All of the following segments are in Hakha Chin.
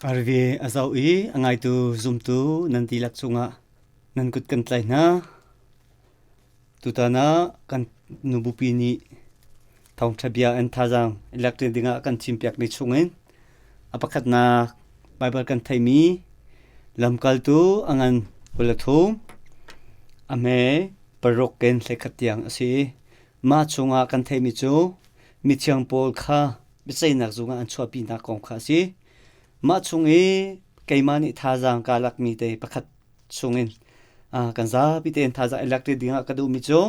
Arve a zoh i a ngaitu zumtu nan dihlak cungah nan kut kan tlaih hna. Tutan ah kan nubupi nih thawngṭha bia in thazaang i lek dingah kan thimpiakmi chungin a pakhatnak Baibal kan theimi lamkaltu a ngan 23 a hme paruk in 11 tiang a si. Mah chungah kan theimi cu mithiang pawl kha biaceihnak zung ah an chuahpinak kong kha a si. Mah chung i keimah nih thazaang kaa lakmi te pakhat chungin kan zapi tein thazaang i lak ti dingah ka duhmi cu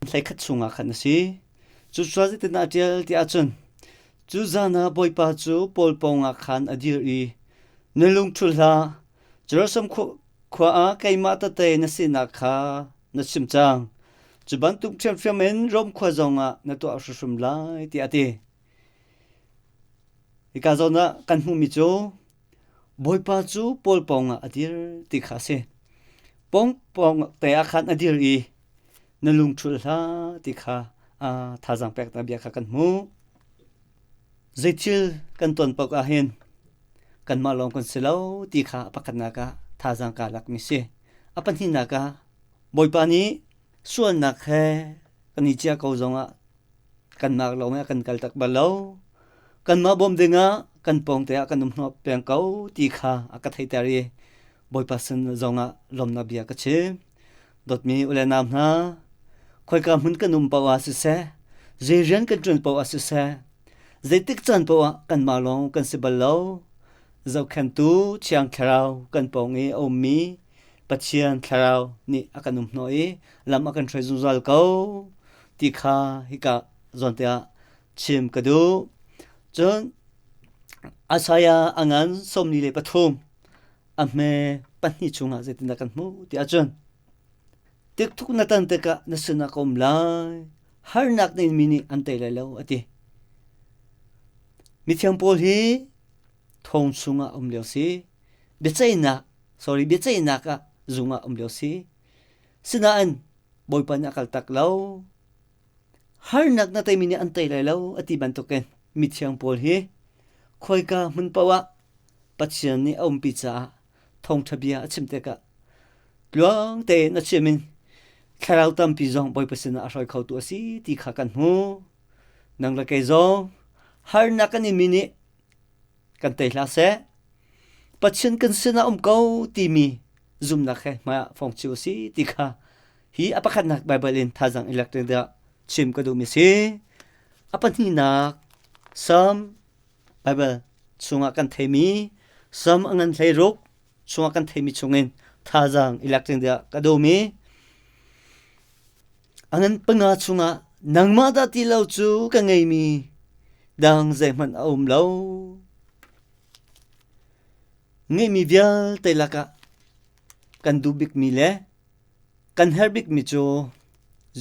hleikhat chungah khan a si. Cucaah zeitindah a ṭial ti ahcun cu zan ah Bawipa cu Paul pawngah khan a dir i na lungṭhul hlah, Jerusalem khua ah keimah tete na sinak kha na chim cang. Cu bantuk ṭhiamṭhiam in Rom khua zongah na tuah hrimhrim lai tiah a ti. Hika zawn ah kan hmuhmi cu Bawipa cu Paul pawngah a dir ti kha a si. Pawng pawng te ah khan a dir i na lungṭhul hlah ti kha thazaang peknak bia kha kan hmuh. Zeithil kan ton paoh ah hin kanmah lawng kan si lo ti kha a pakhatnak ah thazaang kaa lakmi si. A pahnihnak ah Bawipa nih sualnak he kan i ciah ko zongah kanmah lawng ah kan kal tak bal lo. Kanmah bawm dingah kan pawngte ah kan um hnawh peng ko ti kha a ka theihter i Bawipa sin zongah lawmnak bia ka chim. Dawtmi u le nau hna, khoika hmun kan um paoh ah siseh, zei rian kan ṭuan paoh ah siseh, zeitik caan paoh ah kanmah lawng kan si bal lo. Zohkhenhtu Thiang Thlarau kan pawng i a ummi Pathian Thlarau nih a kan um hnawh i lam a kan hruai zungzal ko ti kha hika zawn te ah chim ka duh. Cun Isaiah a ngan 43 a hme pahnih chungah zeitindah kan hmuh ti ahcun tikthuk na tan tikah na sinah ka um lai harnak na inmi nih an tei lai lo a ti. Mithiang Paul hi thong chungah um lio si biaceihnak sorry biaceihnak ah zung ah um lio si sinain Bawipa nih a kal tak lo harnak na teimi nih an tei lai lo a ti bantukin mithiang pawl hi khoika hmun paoh ah Pathian nih a umpi caah thawngṭha bia a chim tikah tluang tein a chim in thlarau tampi zong Bawipa sinah a hruai khotu a si ti kha kan hmu. Nang le kei zong harnak kan inmi nih kan tei hlah seh. Pathian kan sinah um ko timi zumnak he hmaiah fong cio a si ti kha hi a pakhatnak Baibal in thazaang i lak dah chim ka duhmi si. A pahnihnak Psalm Baibal chungah kan theimi Psalm a ngan 16 chungah kan theimi chungin thazaang i lak ding dah ka duhmi a ngan panga chungah nangmah dah ti lo cu ka ngeimi dang zeihmanh a um lo. Ngeihmi vialte lakah kan duh bikmi le kan herh bikmi cu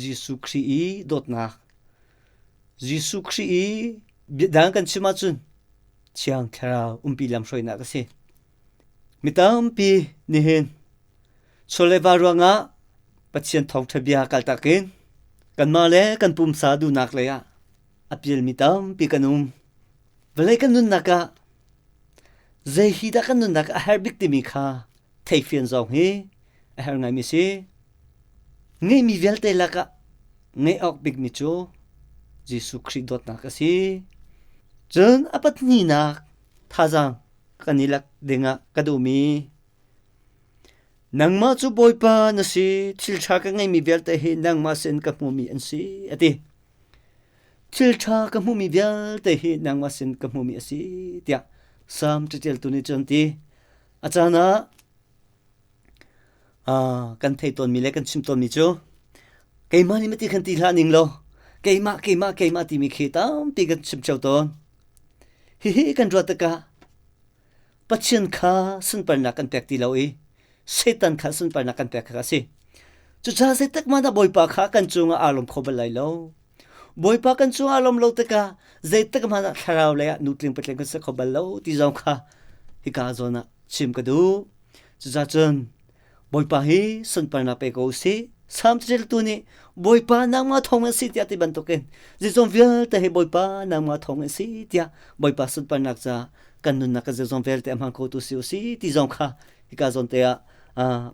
Jesuh Khrih i dawtnak Jesuh Khrih i biadang kan chim ahcun Thiang Thlarau umpi lamhruainak a si. Mi tampi nihin chawleva ruangah Pathian thawngṭha bia kaltak in kanmah le kan pumsa duhnak lei ah a pialmi tampi kan um. Vawlei kan nunnak ah zei hi dah kan nunnak a herh bik timi kha theihfian zong hi a herh ngaimi si. Ngeihmi vialte lakah ngeih awk bikmi cu Jesuh Khrih dawtnak a si. Cun a pahnihnak thazaang kan i lak dingah ka duhmi nangmah cu Bawipa na si thil ṭha ka ngeihmi vialte hi nangmah sin ka hmumi an si a ti. Thil ṭha ka hmuhmi vialte hi nangmah sin ka hmuhmi a si tiah Salm caṭialtu nih cun ti. A caan ah kan theih tawnmi le kan chim tawnmi cu keimah nih mati khan ti hlah ning law keimah keimah keimah timi khi tampi kan chim cio tawn. Hihi kan ruat tikah Pathian kha sunparnak kan pek ti lo i Satan kha sunparnak kan pek kha a si. Cucaah zeitik hmanh ah Bawipa kha kan cungah aa lawm kho bal lai lo. Bawipa kan cungah aa lawm lo tikah zeitik hmanh ah thlarau lei ah nutling patling kan si kho bal lo ti zong kha hika zawn ah chim ka duh. Cucaah cun Bawipa hi sunparnak pe ko usih. Salm caṭialtu nih Bawipa nangmah thawng an si tiah ti bantukin zeizong vialte hi Bawipa nangmah thawng an si tiah Bawipa sunparnak ca kan nunnak kan zeizong vialte a hmang khotu si u si ti zong kha hika zawn te ah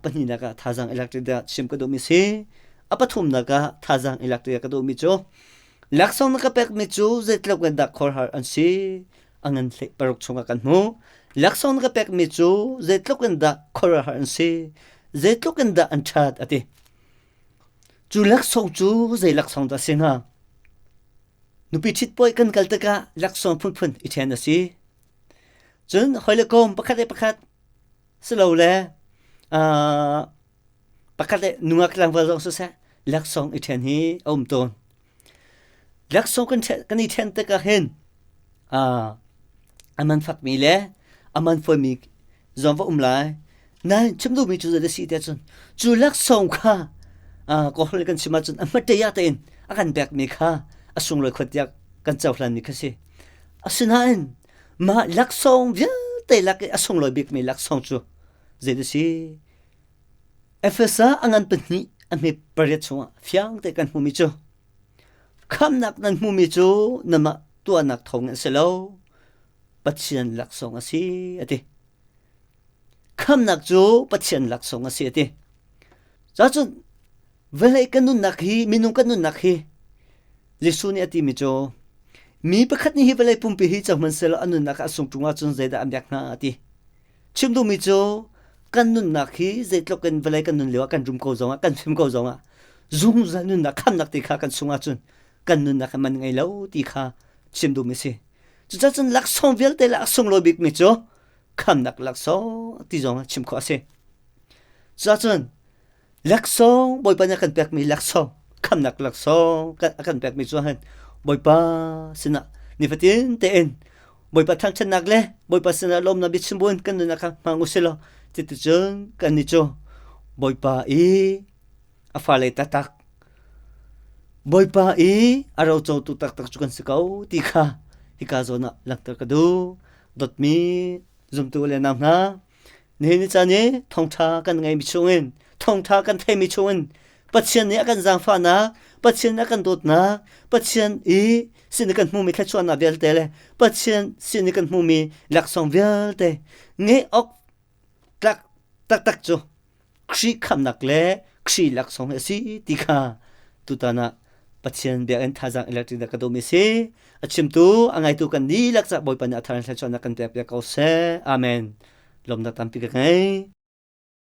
pahnihnak ah thazaang i lak ṭi chim ka duhmi si. A pathumnak ah thazaang i lak ṭi ka duhmi cu laksawng na ka pekmi cu zeitluk in dah khuarhar an si a ngan hlei paruk chungah kan hmuh. Laksawng na ka pekmi cu zeitluk in dah khuaruahhar an si, zeitluk in dah an ṭhat a ti. Cu laksawng cu zei laksawng dah a si hnga? Nupi ṭhit puai kan kal tikah laksawng phunphun i ṭhen a si. Cun hawi le kom pakhat le pakhat silole uh, pakhat le nungak tlangval zong siseh laksawng i ṭhen hi a um tawn. Laksawng kan kan i ṭhen tikah hin uh, a man fakmi le a man fawimi zong va um lai. Nain chim duhmi cu zei si tiah cun cu laksawng kha uh, Kawlholh kan chim ahcun a hmate ya tein a kan pekmi kha a sunglawi khot tiah kan cohlanmi kha si. Asinain mah laksawng vialte lak i a sunglawi bikmi laksawng cu zei a si? Efesa a ngan pahnih a hme pariat chungah fiang te kan hmumi cu khamnak nan hmumi cu namah tuahnak thawng in a si lo Pathian laksawng a si a ti. Khamnak cu Pathian laksawng a si a ti. Cacun vawlei kan nunnak hi minung kan nunnak hi Jesuh nih a timi cu mi pakhat nih hi vawlei pumpi hi co hmanhsehlaw a nunnak ah a sung ṭung ahcun zeidah an biak hnga a ti. Chim duhmi cu kan nunnak hi zeitluk in vawlei kan nun lio ah kan rum ko zongah kan fim ko zongah zungzal nunnak khamnak ti kha kan sung ahcun kan nunnak man ngei lo ti kha chim duhmi si. Cucaah cun laksawng vialte le a sunglawi bikmi cu khamnak laksawng ti zong chim khawh a si. Cucaah cun laksawng Bawipa nih a kan pekmi laksawng khamnak laksawng a kan pekmi cu hin Bawipa sinah nifatin tein Bawipa thangṭhatnak le Bawipa sinah lawmnak biachim buin kan nunnak kha hmang u sih law cuticun kannih cu Bawipa i a fale taktak Bawipa i a rocotu taktak cu kan si ko ti kha hika zawn ah langhter ka duh. Dawtmi zumtu le nau hna, nihin ni caan i thawngṭha kan ngeimi chungin thawngṭha kan theimi chungin Pathian nih a kan zaangfahnak, Pathian nih a kan dawtnak, Pathian i sin i kan hmumi thluachuahnak vialte le Pathian sin i kan hmumi laksawng vialte ngeih awk tlak taktak cu Khrih khamnak le Khrih laksawng hi a si ti kha tutan ah Pathian biakinn thazaang electric dah ka duhmi si. A chimtu, a ngaitu kan dihlak cah Bawipa nih a thar in thluachuahnak kan pek piak ko seh. Amen. Lawmnak tampi ka ngei.